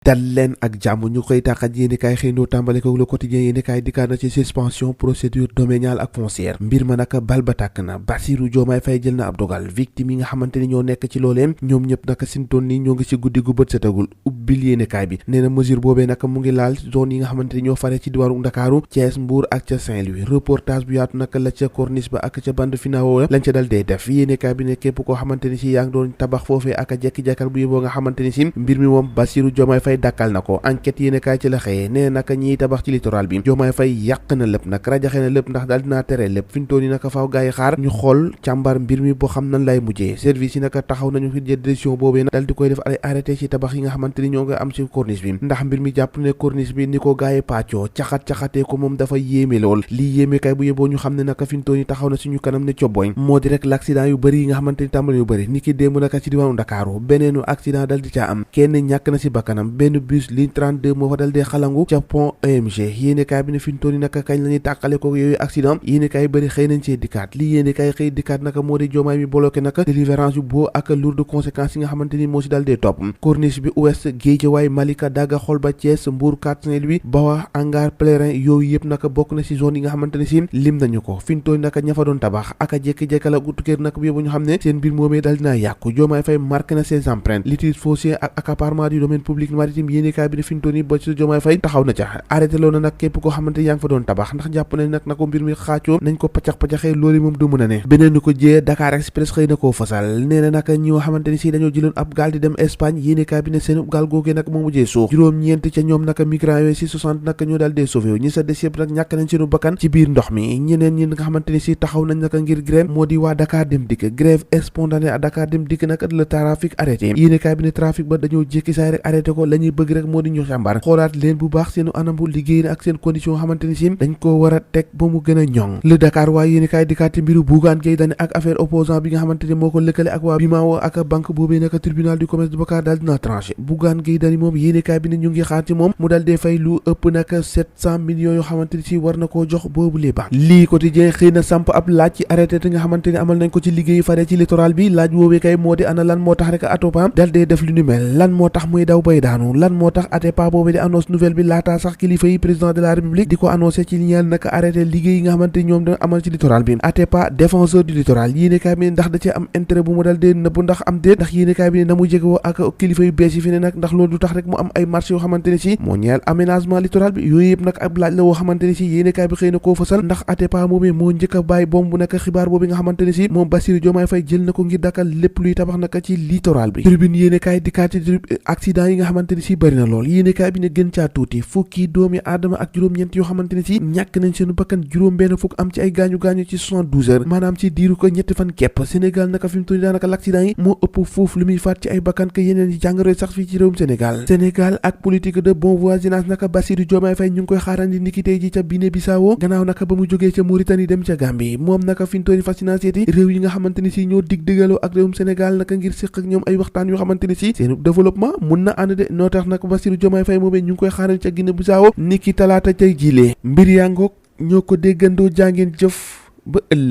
dal leen ak jàmm ñu koy tàqat yéenekaay xëy noo tàmbale ko Le Quotidien yéenekaay dikkaat na ci suspension procédure domaniale ak foncière mbir ma naka bal ba tàkk na Bassirou Diomaye Faye jël na ab dogal victime yi nga xamante ni ñoo nekk ci looleem ñoom ñëpp naka sintoon ni ñoo ngi ci guddi gu bët setagul ubbil yéenekaay bi nee na mesure boobee naka mu ngi laal zone yi nga xamante ni ñoo fare ci diwaanu Ndakaaru Thiès Mbour ak ca Saint-Louis reportage bu yaatu naka la ca corniche ba ak ca bande finao lañ ca dal dee def yéenekaay bi ne képp koo xamante ni si yaa ngi doon tabax foofee ak a jekki-jekkal bu yóbboo nga xamante ni si mbir mi moom Bassirou Diomaye Faye dàkkal na ko enquête yéene kaay ci la xëyee nee naka ñiy tabax ci littoral bi Diomaye Faye yàq na lépp nag rajaxe na lépp ndax daal dinaa tere lépp fi mu toll nii naka faaw gaa yi xaar ñu xool càmbar mbir mi boo xam nan lay mujjee service yi naka taxaw nañu fi jël décision boobee nag dal di koy def ay arrêté ci tabax yi nga xamante ni ñoo nga am ci corniche bi ndax mbir mi jàpp ne corniche bi ni ko gaa yi pàccoo caxat-caxatee ko moom dafa yéeme lool lii yéeme kay bu yeboo ñu xam ne naka fi mu toll nii taxaw na suñu kanam ne cobboñ moo di rek l'accident yu bëri yi nga xamante ni tàmbali yu bëri ni ki démb naka ci diwaanu Ndakaaru beneenu accident dal di caa am kenn ñàkk na ci bakkanam benn bus ligne 32 moo fa dal dee xalangu ca pont EMG yéenekaay bi ne fi mu toll nii naka kañ la ñuy tàqale ko yooyu accident yéenekaay bëri xëy nañ see dikkaat lii yéenekaay xëy dikkaat naka moo di Diomaye mi bloqué naka délivrance yu boo ak lourde conséquences yi nga xamante ni moo si dal dee topp corniche bi ouest Guédiawaye Malika Daga Xolba Thiès Mbour 4 Saint-Louis Bawa Hangar Plérin yooyu yëpp naka bokk na si zone yi nga xamante ni si lim nañu ko fi mu toll nii naka ña fa doon tabax ak a jékki-jékkal ak utu kër naka bi yóbbu ñu xam ne seen mbir moomee dal dinaa yàqu Diomaye Faye marqué na ses empreintes litige foncier ak accaparement du domaine public maritime yéenekaay bi ne fi mu toll nii ba ci Diomaye Faye taxaw na ca arrêté loo na nag képp koo xamante yaa ngi fa doon tabax ndax jàpp nañ nag na ko mbir mi xaacoo nañ ko paccax-paccaxee loolu moom du mën a ne beneen ni ko jiyee Dakar Express xëy na koo fasal nee na nag ñoo xamante ni si dañoo jëloon ab gaal di dem Espagne yéenekaay bi ne seen gaal googee nag moo mujjee suux juróom-ñeent ca ñoom naka migrants yooyu si 60 nag ñoo daal dee sauvé ñi sa des yëpp nag ñàkk nañ seenu bakkan ci biir ndox mi ñeneen ñi nga xamante ni si taxaw nañ naka ngir grève moo di waa Dakar Dem Dikk grève spontanée à Dakar Dem Dikk nag le trafic arrêté yéenekaay bi ne trafic ba dañoo jékki saay rek arrêté ko la ñuy bëgg rek moo di ñu càmbar xoolaat leen bu baax seenu anam bu liggéey ak seen condition xamante ni si dañ ko war a teg ba mu gën a ñoŋ le Dakar waaye yéen kaay dikkaat ci mbiru Bougane Gueye Dany ak affaire opposant bi nga xamante ne moo ko lëkkale ak waa Bimao ak banque boobee naka tribunal du commerce de Dakar daal dina tranché Bougane Gueye Dany moom yéen kaay bi ne ñu ngi xaar ci moom mu dal dee fay lu ëpp naka 700 millions yoo xamante ni si war na koo jox boobu les banques lii quotidien xëy na samp ab laaj ci arrêté te nga xamante ne amal nañ ko ci liggéey fare ci littoral bi laaj woowee kay moo di ana lan moo tax rek Atopa dal dee def lu ni mel lan moo tax muy daw bay daanu lan moo tax Atepa boobee di annonce nouvelle bi laataa sax kilifa yi président de la république di ko annoncé ci ñeel naka arrêté liggéey yi nga xamante ni ñoom da amal ci littoral bi Atepa défenseur du littoral yéenekaay bi ne ndax da cee am intérêt bu mu dal dee nëbbu ndax am déet ndax yéenekaay bi ne na mu jege woo ak kilifa yu bees yi fi ne nag ndax loolu du tax rek mu am ay marché yoo xamante ne si moo ñeel aménagement littoral bi yooyu yëpp nag ab laaj la woo xamante ne si yéenekaay bi xëy na koo fasal ndax Atepa moomee moo njëkk a bàyyi bomb naka xibaar boobu nga xamante ne si moom Bassirou Diomaye Faye jël na ko ngir dakkal lépp luy tabax naka ci littoral bi tribune yéenekaay dikkaat ci accident yi nga xamante ne si bëri na lool yéenekaay bi ne gën caa tuuti fukki doomi aadama ak juróom-ñeent yoo xamante ne si ñàkk nañ seenu bakkan juróom benn fukk am ci ay gaañu-gaañu ci 72 heures maanaam ci diiru ko ñetti fan kepp Sénégal naka fi mu toll daanaka l'accident yi moo ëpp foofu lu muy faat ci ay bakkan que yeneen yi jàngoro sax fii ci réewum Sénégal ak politique de bon voisinage naka Bassirou Diomaye Faye ñu ngi koy xaarandi niki tey ji ca Guinée Bissau gannaaw naka ba mu jógee ca Mauritanie dem ca Gambie moom naka fi mu toll fascinant seeti réew yi nga xamante ni si ñoo dig digaloo ak réewum Sénégal naka ngir séq ak ñoom ay waxtaan yoo xamante ni si seenu développement mun na ànd de noo tax naka Bassirou Diomaye Faye moomee ñu ngi koy xaarandi ca Guinée Bissau niki talaata tey jilee mbir yaa ngoog ñoo ko déggandoo jàngeen jëf ba ëllëg